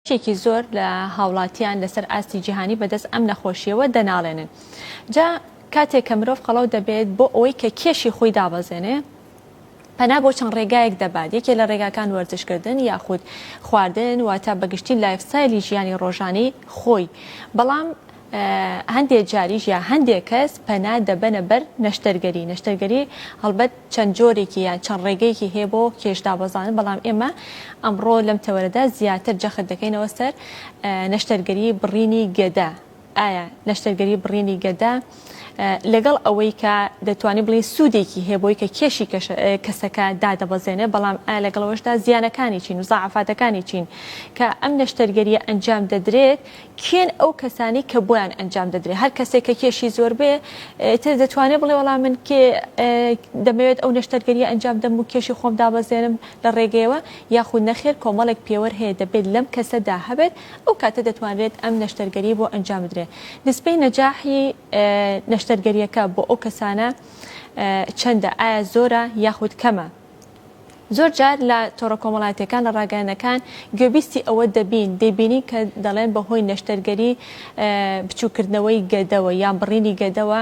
بەشێکی زۆر لە هاوڵاتیان لەسەر ئاستی جیهانی بەدەست ئەم نەخۆشیەوە دەناڵێنن. جا کاتێک کە مرۆڤ قەڵەو دەبێت بۆ ئەوەی کە کێشی خۆی دابەزێنێ پەنا بۆ چەند ڕێگایەک دەبات، یەکێ لە ڕێگاکان وەرزشکردن یاخود خواردن واتە بەگشتی lifestyle ی ژیانی ڕۆژانەی خۆی، بەڵام هەندێ جاریش یا هەندێ کەس پەنا دەبەنە بەر نەشتەرگەری، نەشتەرگەری هەڵبەت چەند جۆرێکی یان چەند ڕێگەیەکی هەیە بۆ کێش دابەزاندن، بەڵام ئێمە ئەمڕۆ لەم تەوەرەدا زیاتر جەخت دەکەینەوە سەر نەشتەرگەری بڕینی گەدە. ئایا نەشتەرگەری بڕینی گەدە لەگەڵ ئەوەی کە دەتوانین بڵێین سوودێکی هەیە بۆی کە کێشی کەسەکە دادەبەزێنێ، بەڵام ئایا لەگەڵ ئەوەشدا زیانەکانی چین و زەعافاتەکانی چین کە ئەم نەشتەرگەرییە ئەنجام دەدرێت؟ کێن ئەو کەسانەی کە بۆیان ئەنجام دەدرێت؟ هەر کەسێک کە کێشی زۆر بێ ئیتر دەتوانێت بڵێ وەڵا من کێ دەمەوێت ئەو نەشتەرگەرییە ئەنجام بدەم و کێشی خۆم دابەزێنم لە ڕێگەیەوە، یاخود نەخێر کۆمەڵێک پێوەر هەیە دەبێت لەم کەسەدا هەبێت ئەو کاتە دەتوانرێت ئەم نەشتەرگەرییە بۆ ئەنجام بدرێت. نسبەی نەجاحی نەشتەرگەرییەکە بۆ ئەو کەسانە چەندە؟ ئایا زۆرە یاخود کەمە؟ زۆر جار لە تۆڕە کۆمەڵایەتیەکان لە ڕاگەیاندنەکان گوێبیستی ئەوە دەبین دەیبینین کە دەڵێن بەهۆی نەشتەرگەری بچووکردنەوەی گەدەوە یان بڕینی گەدەوە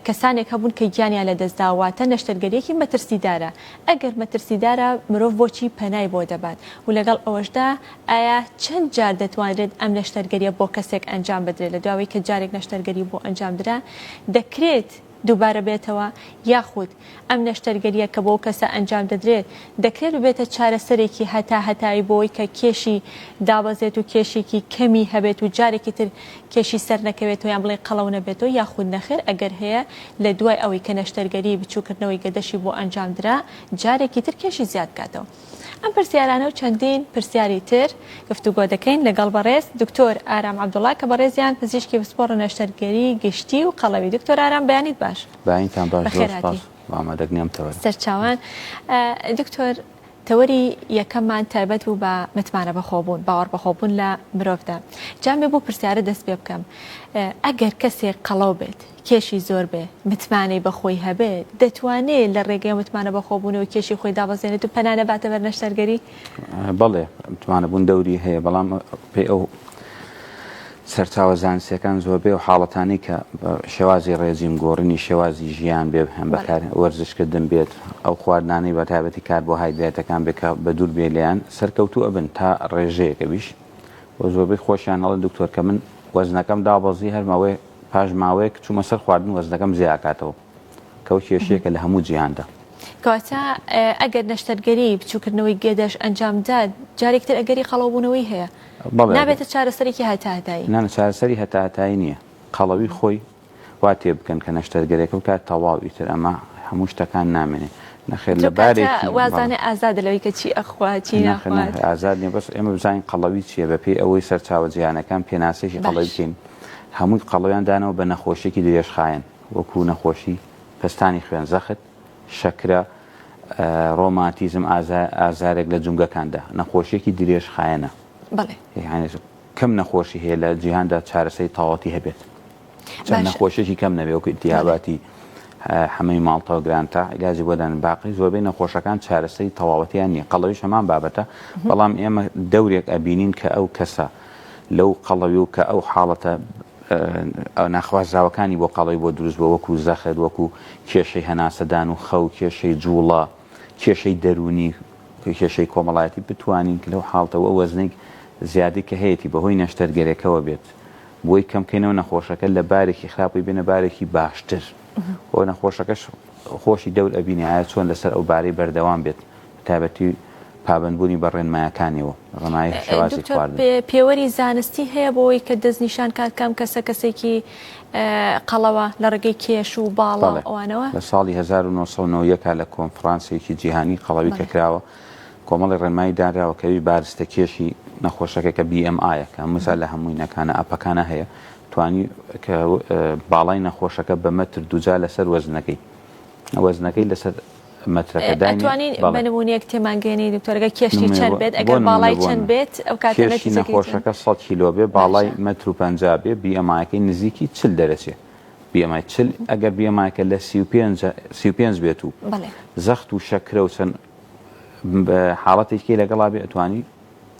کەسانێک هەبوون کە گیانیان لەدەستدا واتە نەشتەرگەریەکی مەترسیدارە ئەگەر مەترسیدارە مرۆڤ بۆچی پەنای بۆ دەبات و لەگەڵ ئەوەشدا ئایا چەند جار دەتوانرێت ئەم نەشتەرگەریە بۆ کەسێک ئەنجام بدرێت لە دواوەی کە جارێک نەشتەرگەری بۆ ئەنجام درا دەکرێت دووبارە بێتەوە، یاخود ئەم نەشتەرگەرییە کە بۆ ئەو کەسە ئەنجام دەدرێت دەکرێت ببێتە چارەسەرێکی هەتا هەتایی بۆوەی کە کێشی دابەزێت و کێشێکی کەمی هەبێت و جارێکی تر کێشی سەرنەکەوێتەوە یان بڵێین قەڵەو نەبێتەوە یاخود نەخێر ئەگەر هەیە لە دوای ئەوەی کە نەشتەرگەری بچووکردنەوەی گەدەشی بۆ ئەنجام درا جارێکی تر کێشی زیاد بکاتەوە. ئەم پرسیارانە و چەندین پرسیاری تر گفتوگۆ دەکەین لەگەڵ بەڕێز دکتۆر ئارام عەبدوڵا کە بەڕێزیان پزیشکی پسپۆڕ نەشتەرگەری گشتی و قەڵەوی دکتۆر ئارام بەیانیت باش. بەیانیتان باش زۆر سپاس بۆ ئامادەگنی ئەم تەوەرە. سەرچاوان دکتۆر تەوەری یەکەممان تایبەت بوو بە متمانە بەخۆبوون باوەڕ بەخۆبوون لە مرۆڤدا جا بێ بۆ پرسیارە دەست پێ بکەم ئەگەر کەسێک قەڵەو بێت کێشی زۆر بێ، متمانەی بە خۆی هەبێ، دەتوانێ لە رێگەی ئەو متمانە بەخۆبوونەوە کێشی خۆی دابەزێنێت و پەنا نەباتە بەر نەشتەرگەری؟ بەڵێ، متمانەبوون دەوری هەیە، بەڵام پێی ئەو سەرچاوە زانستییەکان زۆربەی ئەو حاڵەتانەی کە بە شێوازی ڕێجیم، گۆڕینی شێوازی ژیان بێ، بەکار وەرزشکردن بێت، ئەو خواردنانەی بە تایبەتی کاربۆهایدراتەکان بێ کە بەدوور بێ لێیان، سەرکەوتوو ئەبن تا ڕێژەیەک ئەویش و زۆربەی خۆشیان ئەڵێن دکتۆر کە من وەزنەکەم دابەزی هەر ماوەیەک پاش ماوەیەک چوومە سەر خواردن وەزنەکەم زیا ئەکاتەوە کە ئەو کێشەیەکە لە هەموو جیهاندا. کەواتە ئەگەر نەشتەرگەری بچووکردنەوەی گەدەش ئەنجام دا جارێکی تر ئەگەری قەڵەوبوونەوەی هەیە بەڵێ نابێتە چارەسەرێکی هەتاهەتایی. نا نا چارەسەری هەتاهەتایی نییە قەڵەوی خۆی وا تێبگەن کە نەشتەرگەرێکە بکات تەواو ئیتر ئەمە هەموو شتەکان نامێنێ نەخێر لە بارێکی وازانێ ئازادە لەوەی کە چی ئەخوا چی ناخوات ئازاد نیە بەس ئێمە بزانین قەڵەوی چییە بەپێی ئەوەی سەرچاوە جیهانەکان پێناسەیەکی قەڵەوی بکەین هەمووی قەڵەویان دانەوە بە نەخۆشیەکی درێژخایەن وەکو نەخۆشی پەستانی خوێن زەخت شەکرە ڕۆماتیزم ئازارێک لە جومگەکاندا نەخۆشیەکی درێژخایەنە بەڵێ کەم نەخۆشی هەیە لە جیهاندا چارەسەری تەواوەتی هەبێت چەند نەخۆشیێکی کەم نەبێ وەکو ئیتیاباتی حەمەی ماڵتە و گرانتا عیلاجی بۆ دانن باقی زۆربەی نەخۆشەکان چارەسەری تەواوەتیان نییە قەڵەویش هەمان بابەتە بەڵام ئێمە دەورێک ئەبینین کە ئەو کەسە لەو قەڵەوی و کە ئەو حاڵەتە ناخوازراوەکانی بۆ قەڵەوی بۆ دروست بۆ وەکو زەخت وەکو کێشەی هەناسەدان و خەو کێشەی جوڵە کێشەی دەروونی کێشەی کۆمەڵایەتی بتوانین کە لەو حاڵتەوە ئەو وەزنەی زیادەی کە هەیەتی بەهۆی نەشتەرگەرێکەوە بێت بۆی کەم کەینەوە نەخۆشەکە لە بارێکی خراپی بێنە بارێکی باشتر و نەخۆشەکەش خۆشی دەور ئەبینێ ئایا چۆن لەسەر ئەو بارەی بەردەوام بێت تایبەتی پابەندبوونی بە ڕێنمایەکانیەوە ڕێنمایی شێوازی دکتۆر خواردن. پێوەری زانستی هەیە بۆ ئەوەی کە دەستنیشان کات کە ئەم کەسە کەسێکی قەڵەوە لە ڕێگەی کێش و باڵا و بەڵێ ئەوانەوە؟ لە ساڵی 1991 لە کۆنفرانسێکی جیهانی قەڵەوی کە بەڵێ. کراوە کۆمەڵی ڕێنمایی دانراوە کە ئەویش بارستە کێشی نەخۆشەکە کە BMI ە کە هەموو لە هەمووی نەکانە ئەپەکانە هەیە توانی کە باڵای نەخۆشەکە بە مەتر دووجا لەسەر وەزنەکەی وەزنەکەی لەسەر مەترەکە داینێ ئەتوانی بە بەڵێ نموونەیەک تێمانگەیەنی دکتۆر ئەگەر کێشی نموونە چەند بۆ بێت بۆ ئەگەر نموونە باڵای بۆ چەند نموونە بێت ئەو کاتە کێشی نەتیجەکەی چۆن نەخۆشەکە 100 کیلۆ بێ باڵای باشە مەتر و 50 بێ BMI ەکەی نزیکی 40 دەرەچێ BMI 40 ئەگەر BMI ەکە لە 35 35 بێت و بەڵێ زەخت و شەکرە و چەند حاڵەتێکی لەگەڵا بێ ئەتوانی.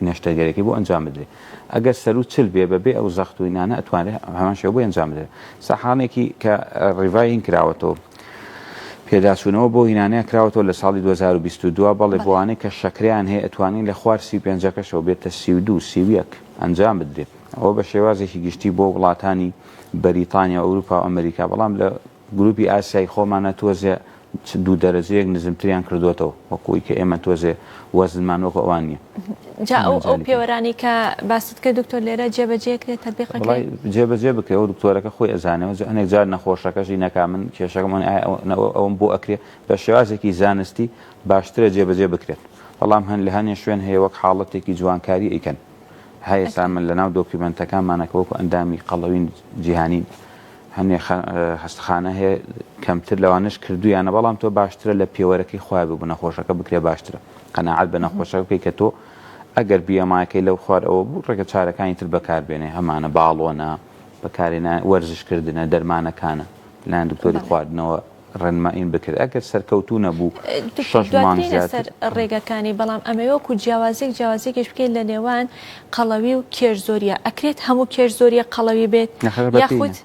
نەشتەرگەریەکەی بۆ ئەنجام بدرێ ئەگەر سەروو چل بێ بەبێ ئەو زەخت و ئینانە ئەتوانرێ هەمان شێوە بۆی ئەنجام بدرێ سەحانێکی کە ڕیڤاین کراوەتەوە پێداچوونەوە بۆ هینانەیە کراوەتەوە لە ساڵی 2022 بەڵێ بۆوانەی کە شەکریان هەیە ئەتوانین لە خوار 35ەکەشەوە بێتە 32 31 ئەنجام بدرێت ئەوە بە شێوازێکی گشتی بۆ وڵاتانی بەریتانیا و ئەوروپا و ئەمریکا بەڵام لە گروپی ئاسیای خۆمانە تۆزێ دوو دەرەجەیەک نزمتریان کردۆتەوە وەکو ئەوی کە ئێمە تۆزێ وەزنمان وەکو ئەوان نییە. جا ئەو ئەو پێوەرانەی کە باست کرد دکتۆر لێرە جێبەجێ کرێت تەتبیق ئەکرێت؟ وەڵای جێبەجێ بکرێ ئەو دکتۆرەکە خۆی ئەزانێ و هەنێک جار نەخۆشەکەشی نەکا من کێشەکەم ئەوە ئایا ئەوەم بۆ ئەکرێ بە شێوازێکی زانستی باشترە جێبەجێ بکرێت بەڵام هەن لە هەنێ شوێن هەیە وەک حاڵەتێکی جوانکاری ئەیکەن هەیە سا من لەناو دۆکیومێنتەکانمانە کە وەکو ئەندامی قەڵەوین جیهانین هەنێ خەستەخانە هەیە کەمتر لەوانەش کردویانە بەڵام تۆ باشترە لە پێوەرەکەی خۆیان ببوو نەخۆشەکە بکرێ باشترە قەناعەت بە نەخۆشەکە بکەی کە تۆ ئەگەر بیەمایەکەی لەو خوار ئەوە بوو ڕێگە چارەکانی تر بەکاربێنێ هەمانە باڵۆنە بەکارێنە وەرزشکردنە دەرمانەکانە لایەن دکتۆری خواردنەوە ڕێنمایین بکرێت ئەگەر سەرکەوتوو نەبوو شەش مانگ زیاتر. سەر ڕێگەکانی بەڵام ئەمەوێ وەکو جیاوازیەک جیاوازیەکیش بکەین لە نێوان قەڵەوی و کێش زۆریە ئەکرێت هەموو کێش زۆریە قەڵەوی بێت یاخود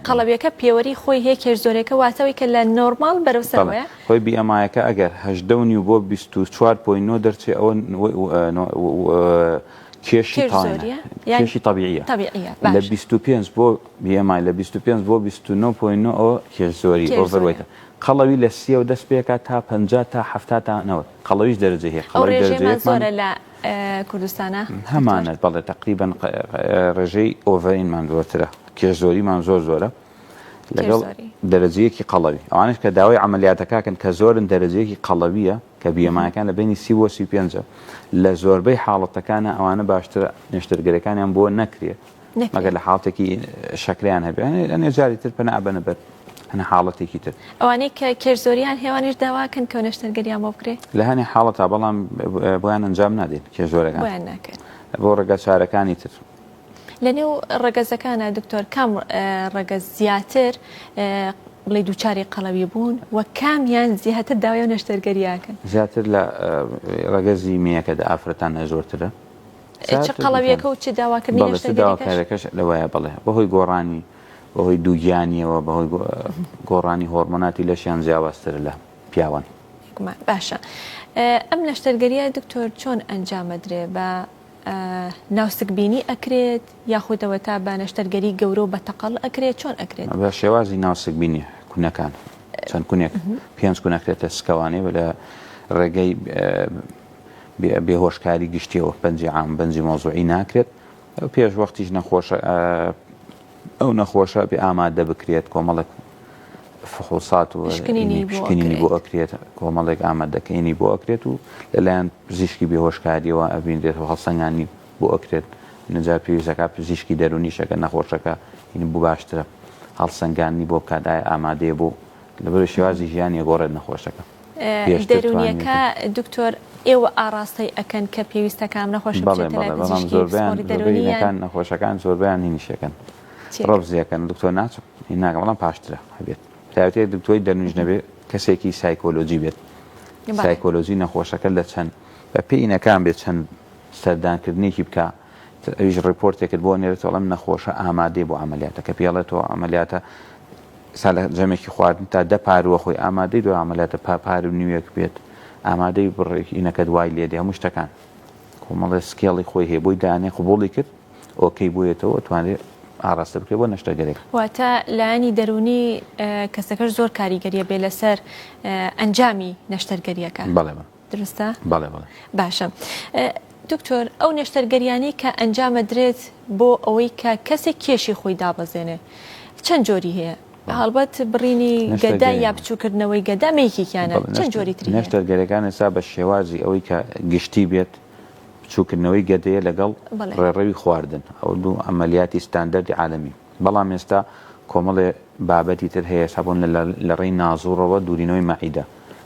قەڵەویەکە پێوەری خۆی هەیە کێش زۆرێکە واتەوەی کە لە نۆرماڵ بەرەو سەرەوەیە خۆی BMI ەکە ئەگەر 18 و نیو بۆ 24.9 دەرچێ ئەوە کێشی کێشی تەبیعیە لە 25 بۆ BMI لە 25 بۆ 29.9 ئەوە کێش زۆری overweight ە قەڵەوی لە سیەوە دەست پێکات تا 50 تا 70 تا 90 قەڵەویش دەرەجە هەیە قەڵەوی دەرەجە زۆرە لە کوردستانە هەمانە بەڵێ تقریبا ڕێژەی ئۆڤەرینمان زۆرترە کێش زۆریمان زۆر زۆرە لەگەڵ دەرەجەیەکی قەڵەوی ئەوانش کە داوای عملیاتەکەکەن کە زۆرن دەرەجەیەکی قەڵەویە کە BMI ەکان لە بەینی 30 بۆ 35 لە زۆربەی حاڵەتەکانە ئەوانە باشترە نەشتەرگەرەکانیان بۆ نەکرێ مەگەر لە حاڵتێکی شەکریان هەبێ ئەنێ جاری تر پەنا بەنە بەر هەنە حاڵەتێکی تر. ئەوانەی کە کێش زۆریان هەیە ئەوانیش داواکەن کە نەشتەرگەریان بۆ بکرێ؟ لە هەنێ حاڵەتا بەڵام بۆیان ئەنجام نادەین کێش زۆرەکان. بۆیان ناکەن. بۆ ڕێگا چارەکانی تر. لە نێو ڕەگەزەکانە دکتۆر کام ڕەگەز زیاتر بڵێ دووچاری قەڵەوی بوون و کامیان زیاتر داوای و نەشتەرگەریاکەن؟ زیاتر لە ڕەگەزی مێیەکەدا ئافرەتان زۆرترە. چ قەڵەویەکە و چ داواکردنی نەشتەرگەریەکەش لەوەیە بەڵێ بەهۆی گۆڕانی بەهۆی دووگیانیەوە بەهۆی گۆڕانی هۆرمۆناتی لەشیان جیاوازترە لە پیاوان. باشە ئەم نەشتەرگەریە دکتۆر چۆن ئەنجامەدرێ بە ناوسکبینی ئەکرێت یاخود ئەوەتا بە نەشتەرگەری گەورە و بە تەقەڵ ئەکرێت چۆن ئەکرێت؟ بە شێوازی ناوسکبینی کونەکان چەند کونێک پێنج کون ئەکرێتە سکەوانەی لە ڕێگەی بێهۆشکاری گشتیەوە بەنجی عام بەنجی مەوزوعی ناکرێت پێش وەختیش نەخۆشە ئەو نەخۆشە بێ ئامادە بکرێت کۆمەڵێک فحوصات و پشکنینی بۆ ئەکرێت کۆمەڵێک ئامادەکەینی بۆ ئەکرێت و لەلایەن پزیشکی بێهۆشکاریەوە ئەبینرێت و هەڵسەنگانی بۆ ئەکرێت نجار پێویستەکە پزیشکی دەرونیشەکە نەخۆشەکە این بۆ باشترە هەڵسەنگاندنی بۆ بکات ئایا ئامادەیە بۆ لەبەر شێوازی ژیانی گۆڕێت نەخۆشەکە دەروونیەکە دکتۆر ئێوە ئاڕاستەی ئەکەن کە پێویستە کام نەخۆش بچێتە لای پزیشکی پسپۆڕی دەروونی یان؟ نەخۆشەکان زۆربەیان هینیشەکەن ڕەفزیەکەن دکتۆر ناچم هین ناکەم بەڵام پاشترە هەبێت تایبەتی دکتۆری دەروونیش نەبێت کەسێکی سایکۆلۆجی بێت سایکۆلۆجی نەخۆشەکە لە چەند بە پێی ئینەکان بێت چەند سەردانکردنێکی بکە ئەویش ڕیپۆرتێکت بۆ نێرێتەوە ئەم نەخۆشە ئامادەی بۆ عملیاتە کە پێڵێتەوە عملیاتە سا لە جەمێکی خواردن تا دە پارووە خۆی ئامادەی دوای عەمەلیاتە پا پارو نیوێک بێت ئامادەی بڕێک ئینەکەت وای لێدێ هەموو شتەکان کۆمەڵێ scale ی خۆی هەیە بۆی دانێ قبوڵی کرد okay بۆیەتەوە توانرێ ئاڕاستە بکرێت بۆ نەشتەرگەرێک. واتە لایەنی دەروونی کەسەکەش زۆر کاریگەریە بێ لەسەر ئەنجامی نەشتەرگەریەکە. بەڵێ بەڵێ. دروستە؟ بەڵێ بەڵێ. باشە دکتۆر ئەو نەشتەرگەریانەی کە ئەنجامەدرێت بۆ ئەوەی کە کەسێک کێشی خۆی دابەزێنێ چەند جۆری هەیە؟ هەڵبەت بڕینی گەدە یا بچووکردنەوەی گەدە ئەمە یەکێکیانە چەند جۆری تری هەیە؟ نەشتەرگەریەکان ئێستا بە شێوازی ئەوەی کە گشتی بێت بچووکردنەوەی گەدەیە لەگەڵ ڕێڕەوی خواردن ئەو دوو عەمەلیاتی ستاندەردی عالەمی بەڵام ئێستا کۆمەڵێ بابەتی تر هەیە ئێستا بۆ لە ڕێی نازوڕەوە دوورینەوەی مەعیدە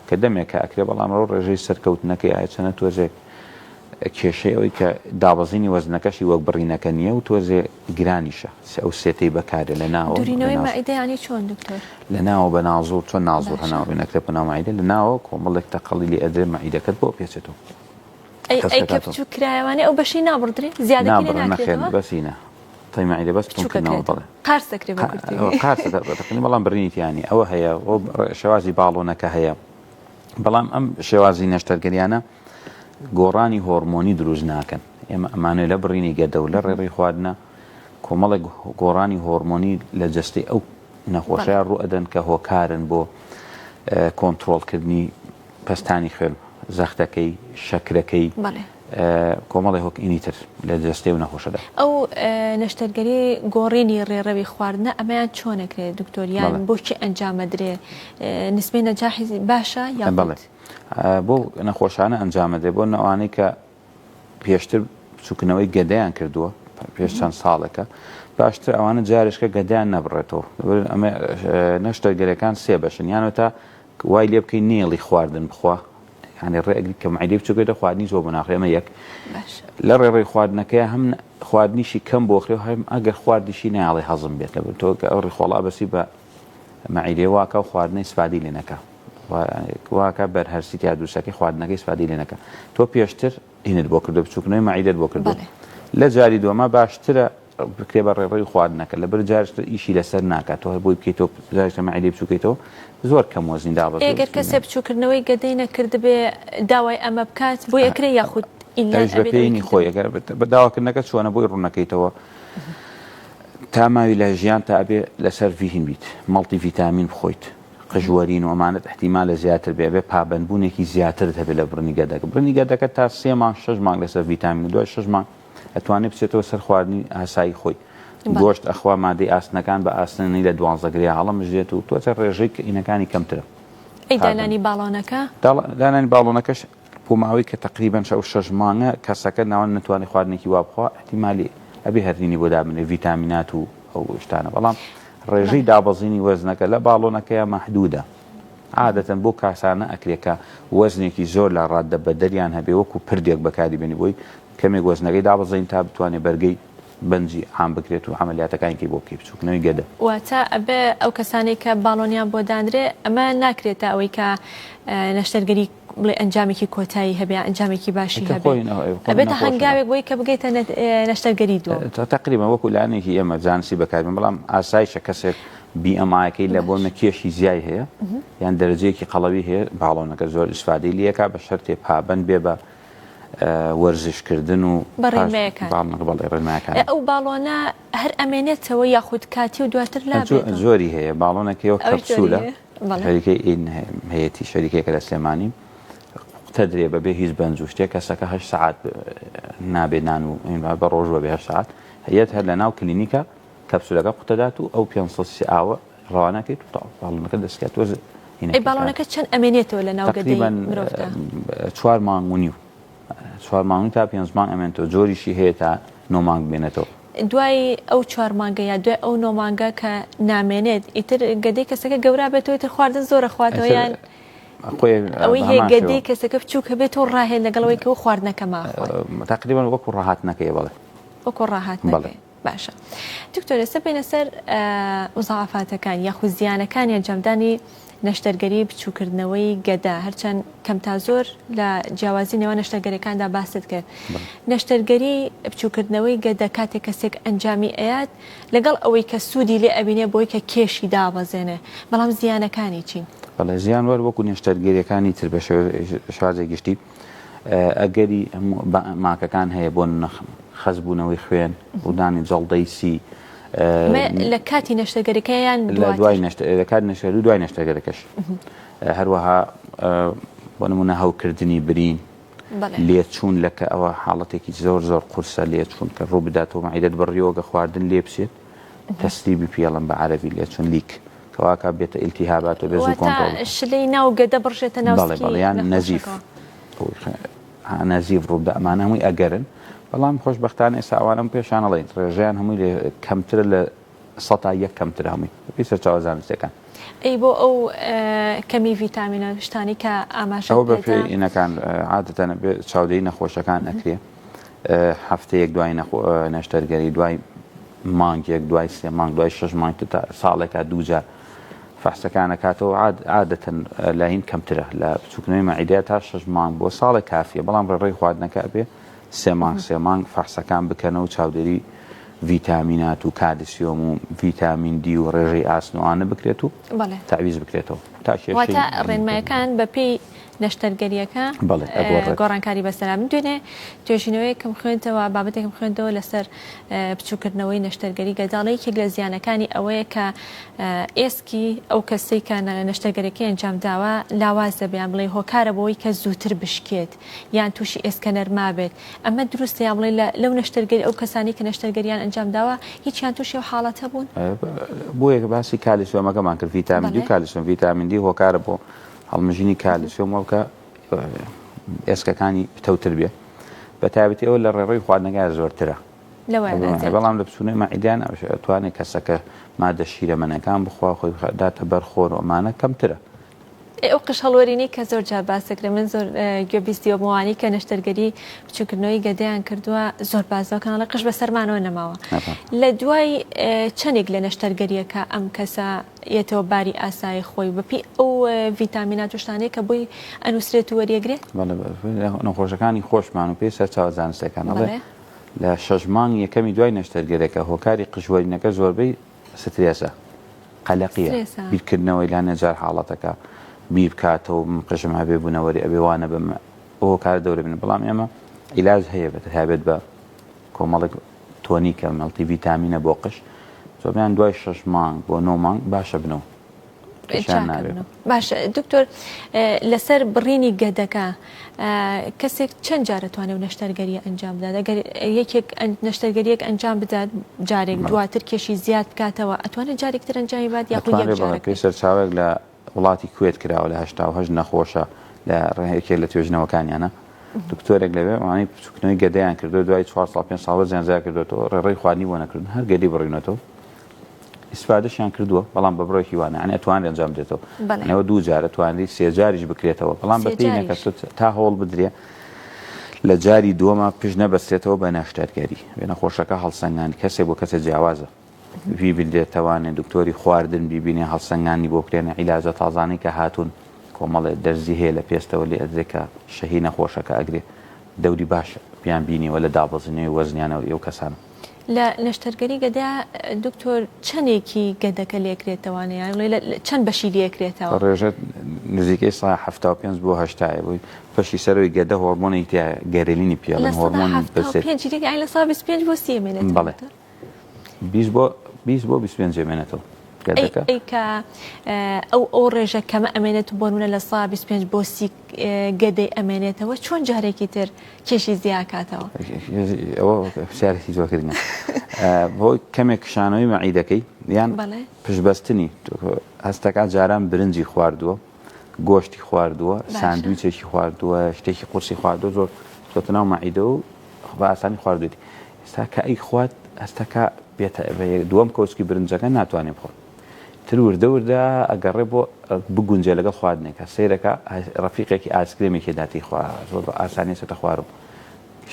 کە دەمێکە ئەکرێ بەڵام ڕەو ڕێژەی سەرکەوتنەکەی ئایا چەنە تۆزێک کێشەی ئەوەی کە دابەزینی وەزنەکەشی وەک بڕینەکە نییە و تۆزێ گرانیشە ئەو سێتەی بەکارێ لە ناوە دوورینەوەی مەعیدە یانی چۆن دکتۆر؟ لە ناوە بە نازوڕ چۆن نازوڕ هەناو بێ نەکرێ بە ناو مەعیدە لە ناوە کۆمەڵێک تەقەڵی لێ ئەدرێ مەعیدەکەت بۆ پێچێتەوە. ئەی ئەی کە بچووک کرایەوانێ ئەو بەشەی نابڕدرێ زیادەکەی لێ ناکرێتەوە؟ بەسینە تەی مەعیدە بەس بچووکەکرێتەوە بەڵێ قارس دەکرێ بە کورتی قارس دەکرێت بەڵام برینی تیا نییە ئەوە هەیە شێوازی باڵۆنەکە هەیە بەڵام ئەم شێوازی نەشتەرگەریانە گۆڕانی هۆرمۆنی دروست ناکەن ئێمە ئەمانێ لە بڕینی گەدە و لە ڕێڕی خواردنە کۆمەڵێک گۆڕانی هۆرمۆنی لە جەستەی ئەو نەخۆشەیان ڕوو ئەدەن کە هۆکارن بۆ کۆنترۆڵکردنی پەستانی خوێن، زەختەکەی، شەکرەکەی، کۆمەڵێ هۆکئینی تر لە جەستەی ئەو نەخۆشەدا. ئەو نەشتەرگەری گۆڕینی ڕێڕەوی خواردنە ئەمەیان چۆن ئەکرێ دکتۆر یان بۆ کێ ئەنجام ئەدرێ نسبەی نەجاحی باشە یاخود؟ بەڵێ بۆ نەخۆشانە ئەنجام ئەدرێ بۆ ئەوانەی کە پێشتر بچووکنەوەی گەدەیان کردووە پێش چەند ساڵێکە باشتر ئەوانە جارێکە گەدەیان نەبڕێتەوە ئەمە نەشتەرگەرەکان سێ بەشن یانەوە تا وای لێ بکەی نێڵی خواردن بخوا یعنی ڕێگری کە معدەی بچووکێتە خواردنی زۆر بۆ ناخرێ ئەمە یەک لە ڕێڕەوی خواردنەکەی هەم خواردنیشی کەم بۆخرێ و هەم ئەگەر خواردیشی نایڵێ هەزم بێت لە تۆ کە ئەو ڕیخۆڵە بەسی بە مەعیدەی واکە و خواردنەی سپادی لێ نەکا واکە بەر هەرسی تیا دروستەکەی خواردنەکەی سپادی لێ نەکا تۆ پێشتر هینت بۆ کردو بچووکنەوەی مەعیدەت بۆ کردو لە جاری دووەما باشترە بکرێ بە ڕێڕەوی خواردنەکە لەبەر جارشتر ئیشی لەسەر ناکات تۆ هەر بۆی بکەیتەوە جارشتە مەعیدەی بچووکەیتەوە زۆر کەم وەزنی دابەزێ ئەگەر کەسێ بچووکردنەوەی گەدەی نەکردبێ داوای ئەمە بکات بۆی ئەکرێ یاخود ئیلا ئەویش بە پێی خۆی ئەگەر بە داواکردنەکە چۆنە بۆی ڕوونەکەیتەوە تا ماوی لە ژیان تا ئەبێ لەسەر ڤیهین بیت مەڵتی ڤیتامین بخۆیت قژوەرین و ئەمانەت ئیحتیمالە زیاتر بێ ئەبێ پابەندبوونێکی زیاترت هەبێ لە بڕینی گەدەکە بڕینی گەدەکە تا سێ مانگ شەش مانگ لەسەر ڤیتامین و دوای شەش مانگ ئەتوانێ بچێتەوە سەر خواردنی ئاسایی خۆی گۆشت ئەخوا مادەی ئاسنەکان بە ئاسنەی لە دوانزە گرێ هەڵەمژێت و تۆزێ ڕێژەی کەئینەکانی کەمترە. ئەی دانانی باڵۆنەکە؟ دانانی باڵۆنەکەش بۆ ماوەی کە تەقریبەن ئەو شەش مانگە کەسەکە ناوەند نەتوانێت خواردنێکی وا بخوا ئیحتیمالی ئەبێ هەرینی بۆ دابنرێ ڤیتامینات و ئەو شتانە بەڵام ڕێژەی دابەزینی وەزنەکە لە باڵۆنەکەیا مەحدودە عادەتەن بۆ کاسانە ئەکرێ کە وەزنێکی زۆر لە ڕاددە بەدەریان هەبێ وەکو پردێک بەکاری بێنی بۆی کەمێک وەزنەکەی دابەزێنی تا بتوانێ بەرگەی بەنجی عام بکرێت و عەمەلیاتەکانی کەی بۆ بکەی بچووکنەوەی گەدە. واتە ئەبێ ئەو کەسانەی کە باڵۆنیان بۆ دانرێ ئەمە ناکرێتە ئەوەی کە نەشتەرگەری بڵێ ئەنجامێکی کۆتایی هەبێ ئەنجامێکی باشی کە هەبێ خۆی نە- خۆی ئەبێتە نەخۆشە. هەنگاوێک بۆی کە بگەیتە نە- نەشتەرگەری دووەم. تەقریبا وەکو لایەنێکی ئێمە زانستی بەکاربێن بەڵام ئاسایشە کەسێک BMI ەکەی لە بۆ نە کێشی زیای هەیە یان دەرەجەیەکی قەڵەوی هەیە باڵۆنەکە زۆر ئیسفادەی لێکا بە شەرتێ پابەند بێ بە وەرزشکردن و بە ڕێنمایەکان. باڵۆنەکە بەڵێ ڕێنمایەکان. ئەو باڵۆنە هەر ئەمێنێتەوە یاخود کاتی و دواتر لابێتەوە؟ زۆری هەیە باڵۆنەکەی وەک ئەویش جۆری کەپسولە هەیە؟ بەڵێ. شەریکەی ئین هەیەتی شەریکێکە لە سلێمانی قوتەدرێ بەبێ هیچ بەنج و شتێک کەسەکە هەشت سەعات نابێ نان و بە ڕۆژ بەبێ هەشت سەعات هەیەت هەر لە ناو کلینیکە کەپسولەکە قوتەدات و ئەو 500 سی ئاوە ڕەوانەکەیت و تەواو باڵۆنەکە دەستکات وەز ئەی باڵۆنەکە چەند ئەمێنێتەوە لە ناو گەدەی مرۆڤدا؟ چوار مانگ و نیو چوار مانگ تا پێنج مانگ ئەمێنێتەوە جۆریشی هەیە تا نۆ مانگ بمێنێتەوە. دوای ئەو چوار مانگە یا دوای ئەو نۆ مانگە کە نامێنێت ئیتر گەدەی کەسەکە گەورا بێتەوە ئیتر خواردن زۆرە خواتەوە یان ئەوەی هەیە گەدەی کەسەکە بچووکە بێت و ڕاهێن لەگەڵ ئەوەی کە ئەو خواردنەکە ماخوات تقریبا وەکو ڕاهاتنەکەی بەڵێ وەکو ڕاهاتنەکەی باشە دکتۆر ئێستا بێینە سەر مزاعەفاتەکان یاخود زیانەکانی ئەنجامدانی نەشتەرگەری بچووکردنەوەی گەدە هەرچەند کەم تا زۆر لە جیاوازی نێوان نەشتەرگەریەکاندا باست کرد نەشتەرگەری بچووکردنەوەی گەدە کاتێک کەسێک ئەنجامی ئەیات لەگەڵ ئەوەی کە سوودی لێ ئەبینێ بۆی کە کێشی دابەزێنێ بەڵام زیانەکانی چین؟ بەڵێ زیان وەر وەکو نەشتەرگەریەکانی تر بە شێوازێک گشتی ئەگەری ماکەکان هەیە بۆ خەستبوونەوەی خوێن، ڕوودانی جەڵدەی سی. لە کاتی نەشتەرگەریەکە یان دواتر؟ لە کاتی نەشتەرگەری و دوای نەشتەرگەرەکەش. هەروەها بۆ نموونە هەوکردنی برین، لێچوون لە کە ئەوە حاڵەتێکی زۆر زۆر قورسە لێچوون کە ڕوو بداتەوە مەعیدەت بڕیەوە گە خواردن لێ بچێت تەسریبی پێڵم بە عەرەبی لێچوون leak کەواکە بێتە ئیلتیهابات و بێ زوو کۆنترۆڵ واتە شلەی ناو گەدە بڕژێتە ناو بەڵێ سکی بەڵێ یان نەزیف نەخۆشەکەوە. نەزیف ڕووبدا ئەمانە هەمووی ئەگەرن بەڵام خۆشبەختانە ئێستا ئەوانەم پێشان ئەڵێین ڕێژەیان هەمووی لێ کەمترە لە سەتا یەک کەمترە هەمووی بەپێی سەرچاوە زانستیەکان. ئەی بۆ ئەو کەمی ڤیتامینە شتانەی کە ئاماژەت ئەوە پێدا؟ بەپێی ئینەکان عادەتەن بێ چاودێری نەخۆشەکان ئەکرێ هەفتەیەک دوای نەشتەرگەری دوای مانگێک دوای سێ مانگ دوای شەش مانگ تا ساڵێکا دووجار. فەحسەکان ئەکاتەوە عادەتەن لاین کەمترە لە بچووکنەوەی مەعیدە تا شەش مانگ بۆ ساڵێک کافیە بەڵام ڕێڕەوی خواردنەکە ئەبێ سێ مانگ سێ مانگ فەحسەکان بکەنەوە چاودێری ڤیتامینات و کالیسیۆم و ڤیتامین دی و ڕێژەی ئاسن و ئانە بکرێت و تەعویز بکرێتەوە تا کێشەی واتە ڕێنمایەکان بەپێی نەشتەرگەریەکە گۆڕانکاری بەسەرا من دوێنێ توێژینەوەیەکم خوێندەوە بابەتێکم خوێندەوە لەسەر بچووکردنەوەی نەشتەرگەری گەداڵە یەکێک لە زیانەکانی ئەوەیە کە ئێسکی ئەو کەسەی کە نەشتەرگەریەکەی ئەنجام داوە لاواز دەبێت یان بڵێ هۆکارە بۆی کە زووتر بشکێت یان تووشی ئێسکە نەرما بێت ئەمە دروستە یان بڵێ لەو نەشتەرگەری ئەو کەسانی کە نەشتەرگەریان ئەنجام داوە هیچیان تووشی ئەو حاڵەتە بوون؟ بۆیە باسی کالیسیۆمەکەمان کرد ڤیتامین دی و کالیسیۆم ڤیتامین دی هۆکارە بۆ هەڵمژینی کالیسیۆم وە کە ئێسکەکانی پتەوتر بێ بە تایبەتی ئەوە لە ڕێڕەوی خواردنەکە زۆرترە بەڵام لە بچوونەوەی مەعیدان توانێت کەسەکە مادە شیرەمەنەکان بخوا خۆی داتە بەر خۆر و ئەمانە کەمترە. ئەو قژ هەڵوەرینەی کە زۆر جار باس دەکرێت من زۆر گوێ بیستی ئەو مەوانەی کە نەشتەرگەری بچووکردنەوەی گەدەیان کردووە زۆر باس دەکەن ئەڵێ قژ بەسەرمانەوە نەماوە لە دوای چەندێک لە نەشتەرگەریەکە ئەم کەسە یەتەوە باری ئاسایی خۆی بەپی ئەو ڤیتامینات و شتانەی کە بۆی ئەنووسرێت و وەریەگرێت؟ بەڵێ نەخۆشەکانی خۆشمان و پێی سەرچاوە زانستەکان ئەڵێ لە شەش مانگ یەکەمی دوای نەشتەرگەرەکە هۆکاری قژوەرینەکە زۆربەی سترێسە قەلەقیە بیرکردنەوەی لە نەجار حاڵەتەکە بیر بکاتەوە من قژم هەبێ بوونەوەری ئەبێ وانە بم ئەو هۆکارە دەورە بن بەڵام ئێمە عیلاج هەیە بە تایبەت بە کۆمەڵێک تۆنیکە مەڵتی ڤیتامینە بۆ قژ زۆربیان دوای شەش مانگ بۆ نۆ مانگ باشە بنەوە باشە دکتۆر لەسەر بڕینی گەدەکە کەسێک چەند جارە توانێت و نەشتەرگەریە ئەنجام بدات ئەگەر یەکێک نەشتەرگەریەک ئەنجام بدات جارێک دواتر کێشی زیاد بکاتەوە ئەتوانێت جارێکتر ئەنجامی بات یاخود یەک جارێک سەرچاوێک لە وڵاتی کوێت کراوە لە 88 نەخۆشە لە ڕێیەکێک لە توێژنەوەکانیانە دکتۆرێک لەوێ ئەوانەی بچووکنەوەی گەدەیان کردو دوای 4 ساڵ 5 ساڵ وەزیان زیاد کردوێتەوە ڕێڕەی خواردنی بۆ نەکردن هەر گەدەی بڕینەتەوە ئیسفادەشیان کردووە بەڵام بە بڕێکی وانە یعنی ئەتوانرێ ئەنجام بدرێتەوە ئەوە دوو جار ئەتوانری سێ جاریش بکرێتەوە بەڵام بە پێی نەکەسوت تا هەوڵ بدرێ لە جاری دووەمە پشت نەبەستێتەوە بە نەشتەرگەری بێ نەخۆشەکە هەڵسەنگان کەسێک بۆ کەسێک جیاوازە بیبینرێتەوانێ دکتۆری خواردن بیبینێ هەڵسەنگانی بۆ بکرێنە عیلاجە تازانەی کە هاتوون کۆمەڵێ دەرزی هەیە لە پێستەوە لێ ئەدرێ کە شەهی نەخۆشەکە ئەگرێ دەوری باش بیان بینیوە لە دابەزینەوەی وەزنیانەوە ئەو کەسانە. لە نەشتەرگەری گەدە دکتۆر چەندێکی گەدەکە لێکرێتەوانێ یان بڵێ چەند بەشی لێکرێتەوە؟ ڕێژە نزیکەی سا 75 بۆ هەشتایە بۆی بەشی سەرەوەی گەدە هۆرمۆنێکی تیایە گەرەلینی پێ ئەڵێن هۆرمۆنی بەسێت. لە 75 یانی لە سا 25 بۆ 30 ئەمێنێتەوە؟ بەڵێ 20 بۆ 20 بۆ 25 ئەمێنێتەوە گەدەکە. ئەی کە ئەو ئەو ڕێژە کەمە ئەمێنێت بۆ نمونە لە سا 25 بۆ 30 گەدەی ئەمێنێتەوە چۆن جارێکی تر کێشی زیاکاتەوە؟ ئەوە پرسیارێکی زۆر گرنگە. بۆ کەمێک کشانەوەی مەعیدەکەی یان پشتبەستنی هەستەکە جاران برنجی خواردووە گۆشتی خواردووە ساندویچێکی خواردووە شتێکی قورسی خواردووە زۆر چۆتە ناو مەعیدە و بە ئاسانی خواردوێتی ئێستا کە ئەی خوارد هەستەکە بێتە دووەم کەوچکی برنجەکە ناتوانێت بخۆن تر وردە وردە ئەگەڕێ بۆ بگونجێ لەگەڵ خواردنێکا سەیرەکا ڕەفیقێکی ئایسکرێمێکی داتی خوا زۆر بە ئاسانی ئەچێتە خوارەوە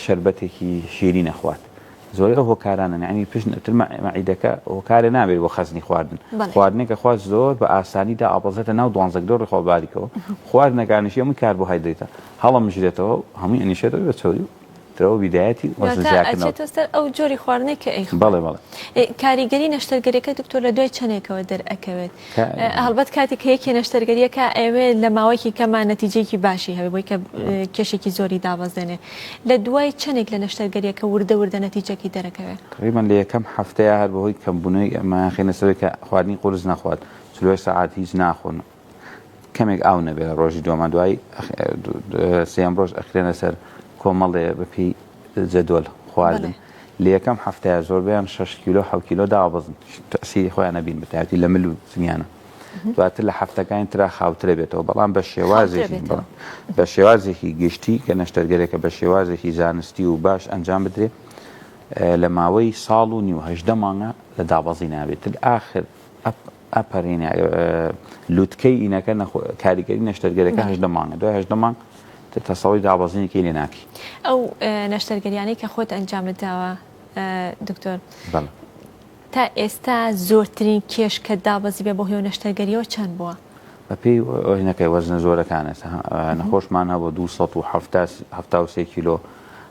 شەربەتێکی شیرین ئەخوات زۆر ئەو هۆکارانەن یعنی پشت تر مەعیدەکە هۆکارێ نابێت بۆ خەزنی خواردن خواردنێکە خوا زۆر بە ئاسانی دا ئاپەزێتە ناو دوانزەگرۆ ڕێخوا باریکەوە خواردنەکانیشی هەمووی کاربۆهایدرێتە هەڵەمژرێتەوە هەمووی ئەنیشێتەوە بە چەوری و ترەوە بیدایەتی وەزن زیادکردنەوە. ئەچێتە سەر ئەو جۆری خواردنەی کە ئەیخۆن. بەڵێ بەڵێ. کاریگەری نەشتەرگەریەکە دکتۆر لە دوای چەندێکەوە دەرئەکەوێت؟ هەڵبەت کاتێک کە یەکێ نەشتەرگەریەکە ئەیەوێت لە ماوەیەکی کەما نەتیجەیەکی باشی هەبێ بۆی کە کێشێکی زۆری دابەزێنێ لە دوای چەندێک لە نەشتەرگەریەکە وردە وردە نەتیجەکەی دەرەکەوێت؟ تقریبا لە یەکەم هەفتەیە هەر بەهۆی کەمبوونەوەی ئەمە خێنە سەرەوەی کە خواردنی قورس نەخوات 48 سەعات هیچ ناخۆن کەمێک ئاو نەبێت لە ڕۆژی دووەما دوای سێیەم ڕۆژ ئەخرێنە سەر کۆمەڵێ بەپێی جەدۆل خواردن لە یەکەم هەفتەیە زۆربەیان 6 کیلۆ 7 کیلۆ دابەزن تەسیری خۆیان نەبین بەتایبەتی لە مل و زنیانە دواتر لە هەفتەکانی ترا خاوترە بێتەوە بەڵام بە شێوازێکی بە شێوازێکی گشتی کە نەشتەرگەرێکە بە شێوازێکی زانستی و باش ئەنجام بدرێ لە ماوەی ساڵ و نیو هەژدە مانگە لە دابەزی نابێت ئاخر ئەپەرینە لوتکەی ئینەکە کاریگەری نەشتەرگەرەکە هەژدە مانگە دوای هەژدە مانگ تەسەوری دابەزینێکی لێ ناکەی. ئەو نەشتەرگەریانەی کە خۆت ئەنجامت داوە دکتۆر. بەڵێ. تا ئێستا زۆرترین کێش کە دابەزیبێ بۆ هۆی نەشتەرگەریەوە چەند بووە؟ بەپێی وەزنەکەی وەزنە زۆرەکان ئێستا نەخۆشمان هەبوو 273 کیلۆ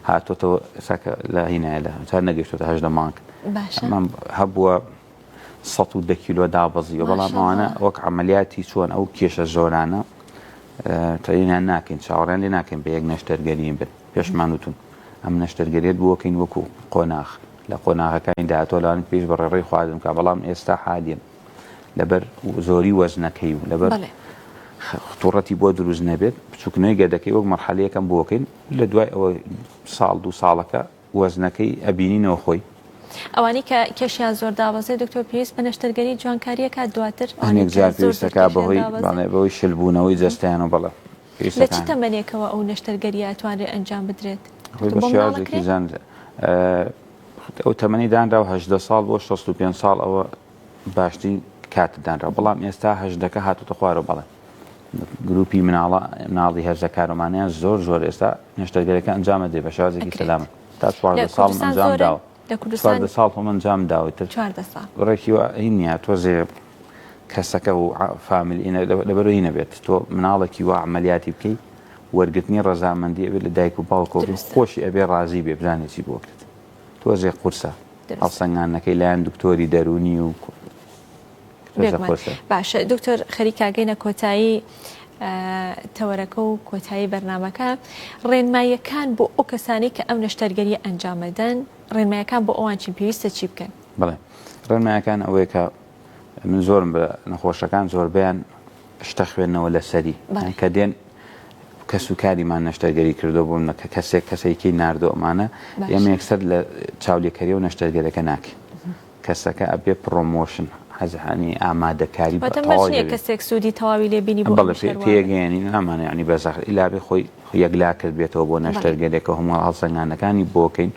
هاتۆتەوە ئێستا کە لە هینایە لە تا نەگەیشتۆتە 18 مانگ باشە هەبووە 110 کیلۆ دابەزیوە بەڵام ئەوانە وەک عملیاتی چۆن ئەو کێشە زۆرانە تەینیان ناکەین چاوەڕیان لێ ناکەین بە یەک نەشتەرگەری بن پێشمان وتون ئەم نەشتەرگەریت بۆکەین وەکو قۆناغ لە قۆناغەکانی داهاتوە لەوانە پێویست بە ڕێڕەی خواردن بکات بەڵام ئێستا حالیەن لەبەر زۆری وەزنەکەی و لەبەر خطوڕەتی بۆ دروست نەبێت بچووکنەوەی گەدەکەی وەک مەرحەلە یەکەم بۆکەین لە دوای ئەوە ساڵ دوو ساڵەکە وەزنەکەی ئەبینینەوە خۆی. ئەوانەی کە کێشیان زۆر دابەزێت دکتۆر پێویست بە نەشتەرگەری جوانکاریەکات دواتر هەنێک جار پێویستەکە بەهۆی بەهۆی شلبوونەوەی جەستەیان و بەڵێ لە چ تەمەنێکەوە ئەو نەشتەرگەریە ئەتوانرێ ئەنجام بدرێت؟ خۆی بە شێوازێکی زان ئەو تەمەنی دانرا و 18 ساڵ بۆ 65 ساڵ ئەوە باشترین کات دانرا بەڵام ئێستا هەژدەکە هاتوتە خوارەوە بەڵێ گروپی مناڵە مناڵی هەرزەکارۆمانیان زۆر زۆر ئێستا نەشتەرگەرەکە ئەنجامە دێ بە شێوازێکی سەلامەت تا 14 ساڵ ئەنجام داوە لە کوردستان 14 ساڵ خۆم ئەنجام داوە تر 14 ساڵ بڕێکی وا هین نییە تۆزێ کەسەکە و فامیل ئینە لەبەرەوە هی نەبێت تۆ مناڵێکی وا عەمەلیاتی بکەی وەرگرتنی ڕەزامەندی ئەبێت لە دایک و باوکەوە بێ دروستە. خۆشی ئەبێ ڕازی بێ بزانێ چی بۆ کرد تۆزێ قورسە دروستە. هەڵسەنگاندنەکەی لایەن دکتۆری دەروونی و تۆزێ بێگومان قورسە. باشە دکتۆر خەریکە ئەگەینە کۆتایی تەوەرەکە و کۆتایی بەرنامەکە ڕێنماییەکان بۆ ئەو کەسانەی کە ئەم نەشتەرگەریە ئەنجامەدەن ڕێنمایەکان بۆ ئەوان چین پێویستە چی بکەن؟ بەڵێ ڕێنمایەکان ئەوەیە کە من زۆرم بە نەخۆشەکان زۆربەیان شتە خوێندنەوە لەسەری کە دێن کەس و کاریمان نەشتەرگەری کردو بوون کە کەسێک کەسێکی ناردۆ ئەمانە ئێمە یەکسەر لە چاولێکەری و نەشتەرگەرەکە ناکەین کەسەکە ئەبێ پرۆمۆشن حەزانی ئامادەکاری بە کەسێک سوودی تەواوی لێ بینی بەڵێ پێگەیەنین ئەمانە ینی بەزەخ ئیلابێ خۆی یەکلا کرد بێتەوە بۆ نەشتەرگەرێکە هەموو هەڵسەنگانەکانی بۆکەین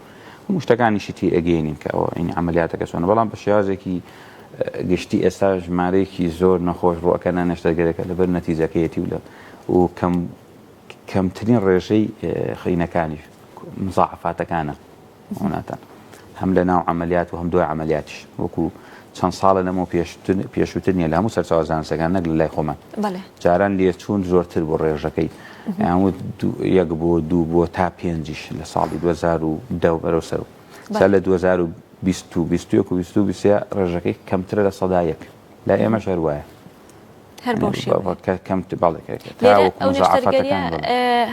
هەموو شتەکانیشی تی ئەگەینین کە ئەوە ئینی عەمەلیاتەکە چۆنە بەڵام بە شێوازێکی گشتی ئێستا ژمارەیەکی زۆر نەخۆش ڕوەکەنە نەشتەرگەرەکە لەبەر نەتیجەکەیەتی و لە و کەم کەمترین ڕێژەی خینەکانی مزاعفاتەکانە ناتان هەم لە ناو عملیات و هەم دوای عملیاتیش وەکو چەند ساڵە لەمەوە پێشووتر نیە لە هەموو سەرچاوە زانستەکان نەک لە لای خۆمان جاران لێچوون زۆرتر بوو ڕێژەکەی یان وت یەک بۆ دوو بۆ تا پێنجیش لە ساڵی 2010 بەرەو سەر سا لە 2020 و 21 و 23 ڕێژەکەی کەمترە لە سەدا یەک لە ئێمەش هەر وایە هەر بەو شێوەیە. کە کەم بەڵێ کە لێرە ئەو نەشتەرگەریە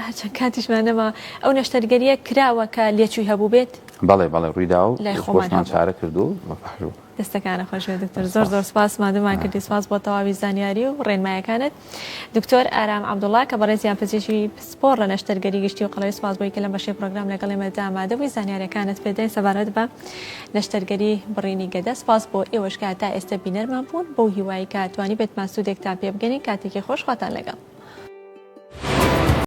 هەرچەند کاتیشمان نەما ئەو نەشتەرگەریە کراوە کە لێچووی هەبوو بێت؟ بەڵێ بەڵێ ڕوویدا و لای خۆمان خۆشمان هەبوو. چارە کردو و بەحر و دەستەکانت خۆش بێت دکتۆر زۆر زۆر سپاس مادومان کردی سپاس بۆ تەواوی زانیاری و ڕێنمایەکانت دکتۆر ئارام عەبدوڵا کە بەڕێزیان پزیشکی پسپۆڕ لە نەشتەرگەری گشتی و قەڵەوی سپاس بۆی کە لەم بەشەی پرۆگرام لەگەڵ ئێمەدا ئامادە بووی زانیاریەکانت پێداین سەبارەت بە نەشتەرگەری بڕینی گەدە سپاس بۆ ئێوەش کە تا ئێستا بینەرمان بوون بەو هیوایی کە توانیبێتمان سوودێکتان پێ بگەنین کاتێکی خۆش خواتان لەگەڵ.